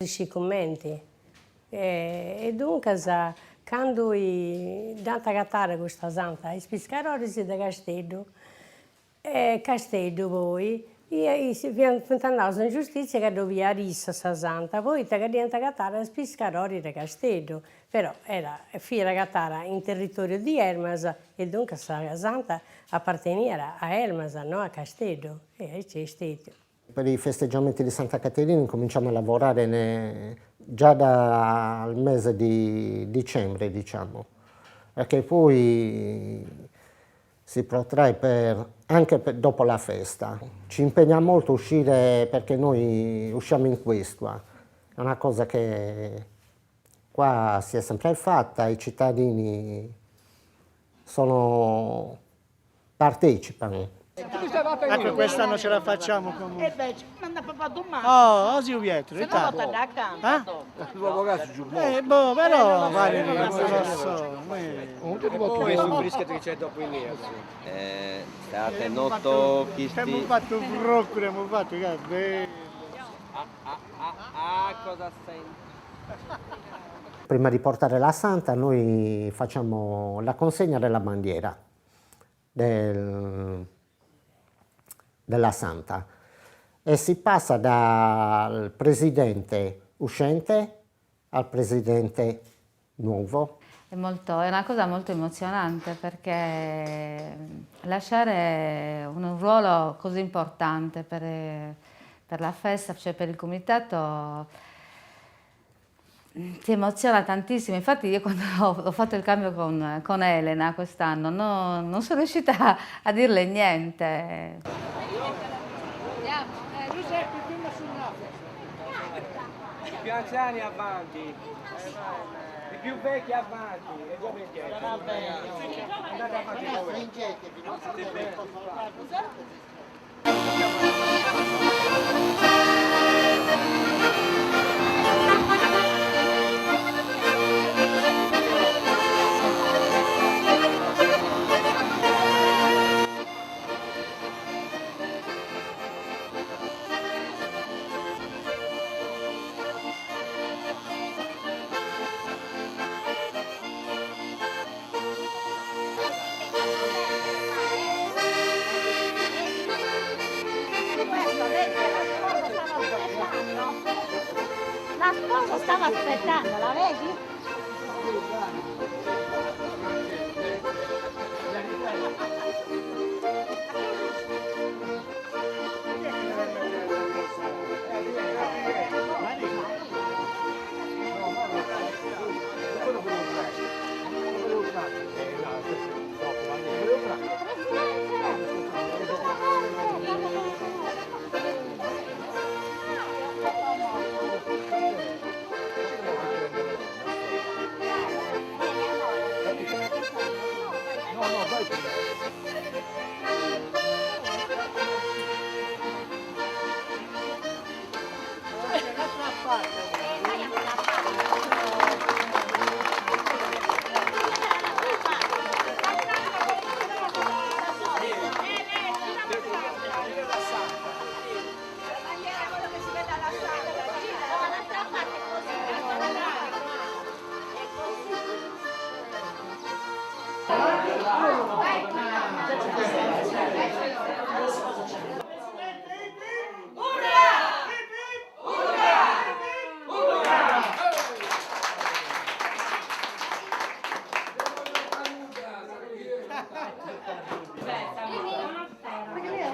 Scit cumenti. E duncas candu dd'ant agatada custa santa is piscadoris de Casteddu e Casteddu poi fiant andaus in giustizia ca ddu fiat issa sa santa poita ca dd'iant agatada is piscadoris de Casteddu, però era fiat agatada in territoriu di Ermas e duncas sa santa aparteniat a Ermas no a Casteddu e aici est stetiu. Per i festeggiamenti di Santa Caterina incominciamo a lavorare ne, già dal mese di dicembre, diciamo, perché poi si protrae per, anche per dopo la festa. Ci impegna molto uscire perché noi usciamo in questua, è una cosa che qua si è sempre fatta, i cittadini sono partecipano. Ecco, quest'anno ce la facciamo comunque. E beh, manda papà domani. Oh, oh zio Pietro, Se no da accanto. Eh, boh, però, pare che non lo so. Poi sul brischetto che c'è dopo in lì. Eh, state no tocchi Abbiamo fatto un brocco, abbiamo fatto, che bello. Ah, ah, ah, ah, cosa senti? Prima di portare la santa noi facciamo la consegna della bandiera del, della santa e si passa dal presidente uscente al presidente nuovo. È, molto, è una cosa molto emozionante perché lasciare un ruolo così importante per, per la festa, cioè per il comitato, ti emoziona tantissimo. Infatti io quando ho fatto il cambio con, con Elena quest'anno no, non sono riuscita a, a dirle niente. I più anziani avanti, i più vecchi avanti e giovani dietro. Andate avanti voi. La sposa stava aspettando, la vedi?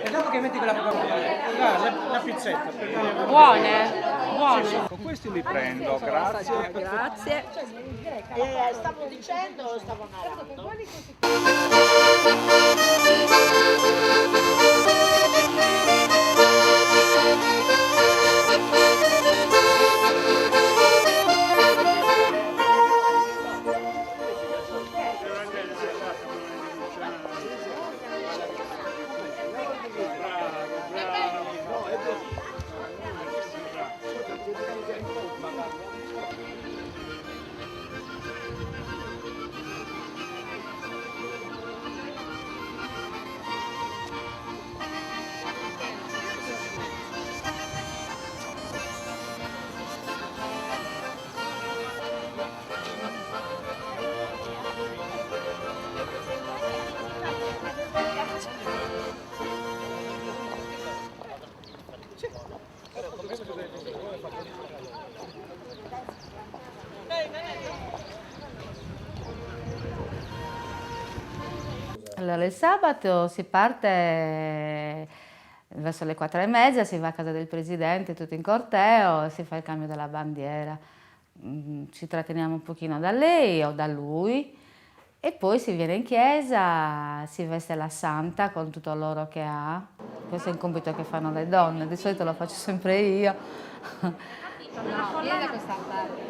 E dopo che metti quella Ah, la pizzetta. Buone, buone. Con questi li prendo, grazie. Grazie. Stavo dicendo o stavo narrando? Allora il sabato si parte verso le 4:30, si va a casa del presidente tutti in corteo e si fa il cambio della bandiera. Ci tratteniamo un pochino da lei o da lui e poi si viene in chiesa, si veste la santa con tutto l'oro che ha. Questo è un compito che fanno le donne, di solito lo faccio sempre io. No, vieni da questa parte.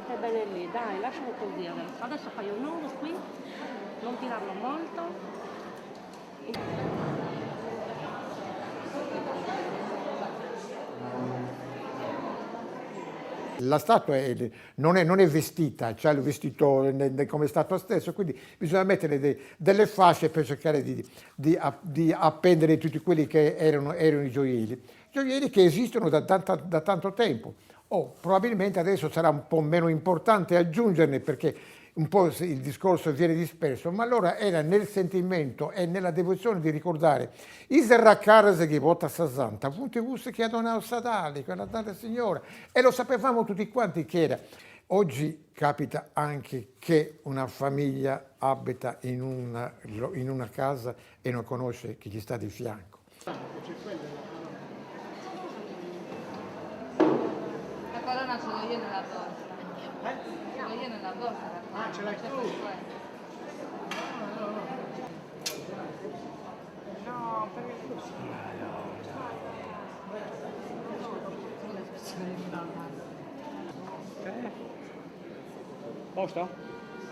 È bene lì, dai, lascialo così adesso. Adesso fai un nodo qui, non tirarlo molto. La statua è, non, è, non, è, vestita, c'ha il vestito come statua stesso, quindi bisogna mettere delle fasce per cercare di appendere tutti quelli che erano i gioielli. Gioielli che esistono da tanto tempo. Oh, probabilmente adesso sarà un po' meno importante aggiungerne perché un po' il discorso viene disperso, ma allora era nel sentimento e nella devozione di ricordare is arracadas chi portat sa Santa, funt cussas chi at donau Sadali, quella tanta signora, e lo sapevamo tutti quanti che era. Oggi capita anche che una famiglia abita in una casa e non conosce chi gli sta di fianco. La corona ce l'ho io nella borsa. Eh? Ce l'ho io nella borsa. La Ah, ce l'hai tu? No, No, perché... Eh. Posto?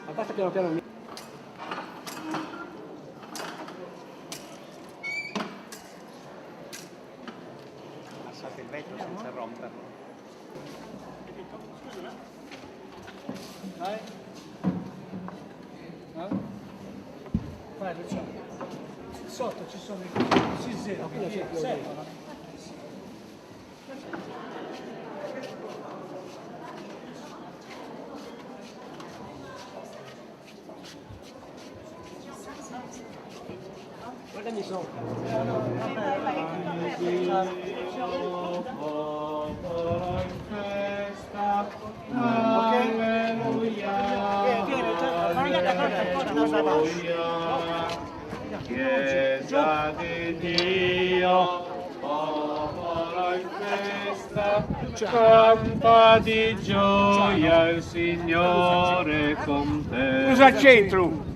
Abbassa piano piano. Passate il vetro senza romperlo. Vai. Eh? Vai Luciano. Sotto ci sono i zero, che servono. Guardami sopra. Popolo in festa, alleluia, alleluia. Chiesa di Dio, popolo in festa, canta di gioia il Signore è con te. Usa il centro.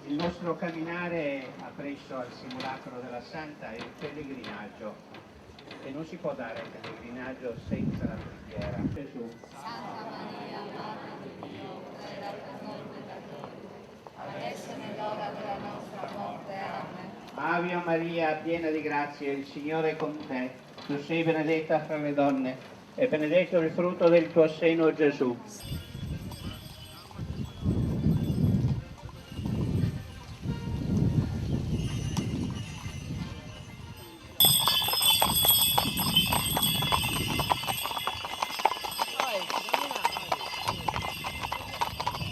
Il nostro camminare appresso al simulacro della Santa è il pellegrinaggio e non si può dare il pellegrinaggio senza la preghiera. Gesù. Santa Maria, Madre di Dio, prega per noi peccatori, adesso e nell'ora della nostra morte. Amen. Ave Maria, piena di grazia, il Signore è con te. Tu sei benedetta fra le donne e benedetto il frutto del tuo seno, Gesù.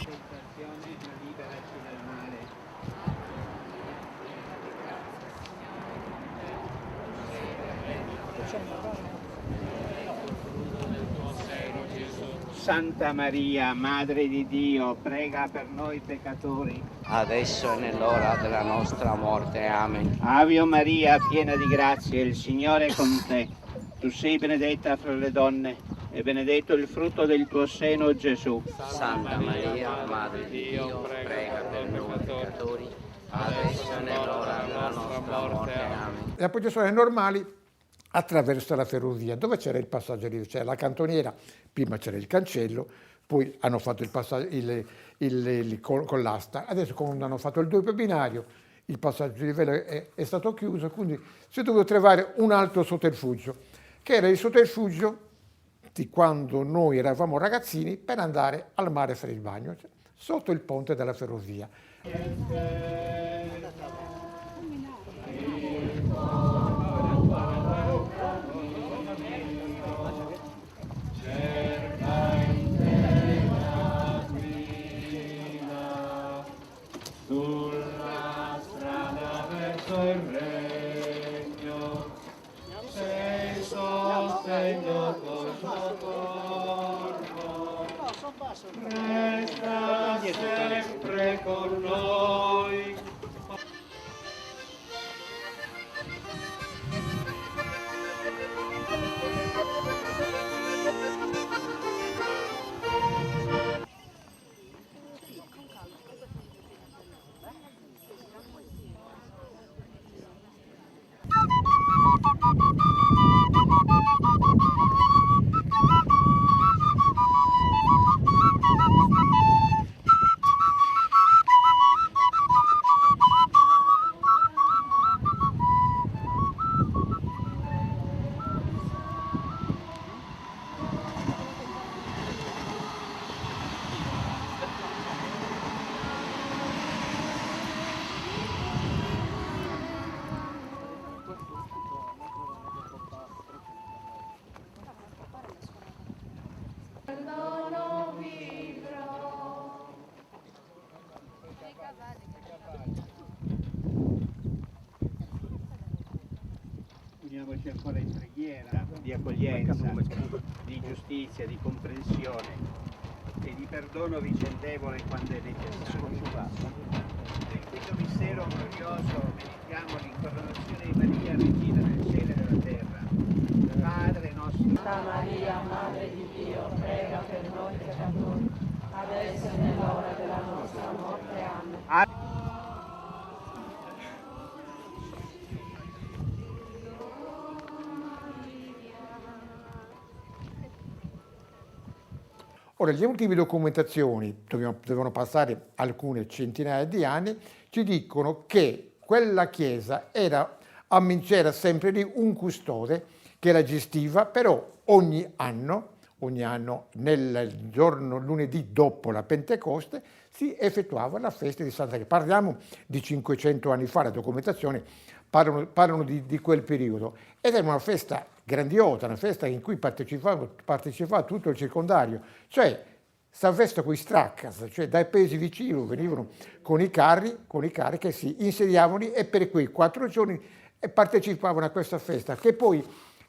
Tentazione, ma liberaci dal male. Santa Maria, Madre di Dio, prega per noi peccatori. Adesso e nell'ora della nostra morte. Amen. Ave Maria, piena di grazia, il Signore è con te. Tu sei benedetta fra le donne e benedetto il frutto del tuo seno, Gesù. Santa Maria, Madre di Dio, prega per noi peccatori, adesso e nell'ora della nostra morte. Amen. La processione normale attraverso la ferrovia, dove c'era il passaggio lì, c'era la cantoniera, prima c'era il cancello, poi hanno fatto il passaggio il, con l'asta, adesso quando hanno fatto il doppio binario, il passaggio di livello è stato chiuso, quindi si è dovuto trovare un altro sotterfugio, che era il sotterfugio di quando noi eravamo ragazzini per andare al mare a fare il bagno, cioè, sotto il ponte della ferrovia. Uniamoci ancora in preghiera di accoglienza, di giustizia, di comprensione e di perdono vicendevole quando è necessario. Nel quinto mistero glorioso meditiamo l'incoronazione di Maria, Regina del cielo e della terra. Padre nostro. Santa Maria, Madre di Dio, prega per noi peccatori, adesso e nell'ora della nostra morte. Amen. Ora, le ultime documentazioni, devono passare alcune centinaia di anni, ci dicono che quella chiesa era, c'era sempre lì un custode che la gestiva, però ogni anno, ogni anno nel giorno lunedì dopo la Pentecoste, si effettuava la festa di Santa Chiara. Parliamo di 500 anni fa, la documentazione parlano, parlano di, di quel periodo. Ed era una festa grandiosa, una festa in cui partecipava, partecipava tutto il circondario, cioè sa festa con i straccas, cioè dai paesi vicini venivano con i carri, con i carri che si insediavano e per quei quattro giorni partecipavano a questa festa, che poi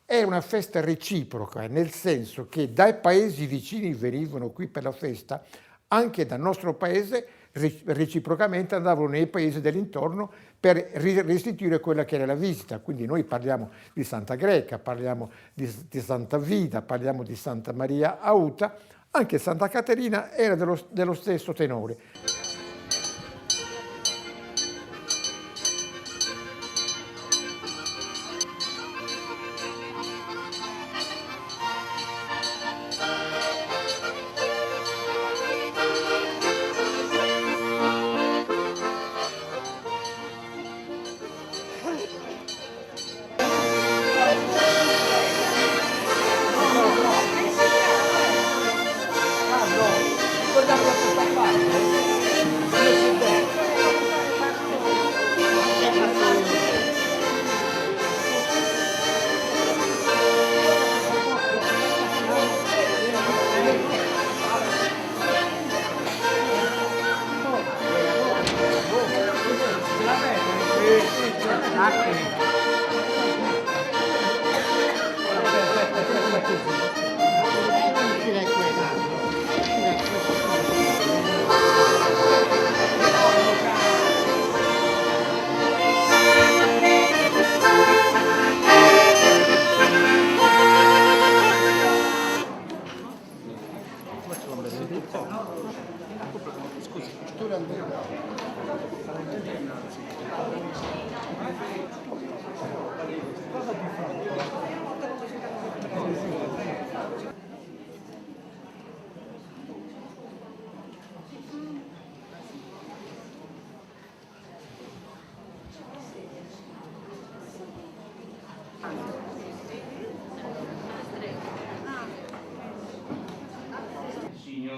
era una festa reciproca, nel senso che dai paesi vicini venivano qui per la festa, anche dal nostro paese reciprocamente andavano nei paesi dell'intorno per restituire quella che era la visita. Quindi noi parliamo di Santa Greca, parliamo di, di Santa Vida, parliamo di Santa Maria Auta, anche Santa Caterina era dello, dello stesso tenore.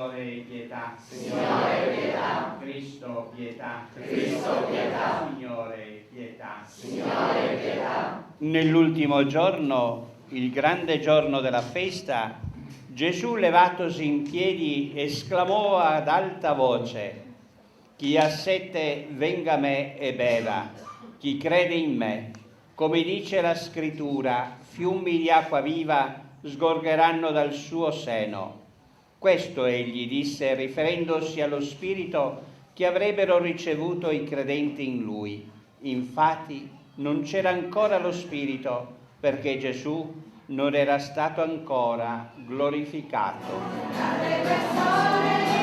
Signore pietà. Signore pietà. Cristo pietà. Cristo pietà. Signore pietà. Signore pietà. Nell'ultimo giorno, il grande giorno della festa, Gesù levatosi in piedi esclamò ad alta voce, Chi ha sete venga a me e beva, chi crede in me, come dice la scrittura, fiumi di acqua viva sgorgeranno dal suo seno. Questo egli disse riferendosi allo Spirito che avrebbero ricevuto i credenti in lui. Infatti non c'era ancora lo Spirito perché Gesù non era stato ancora glorificato.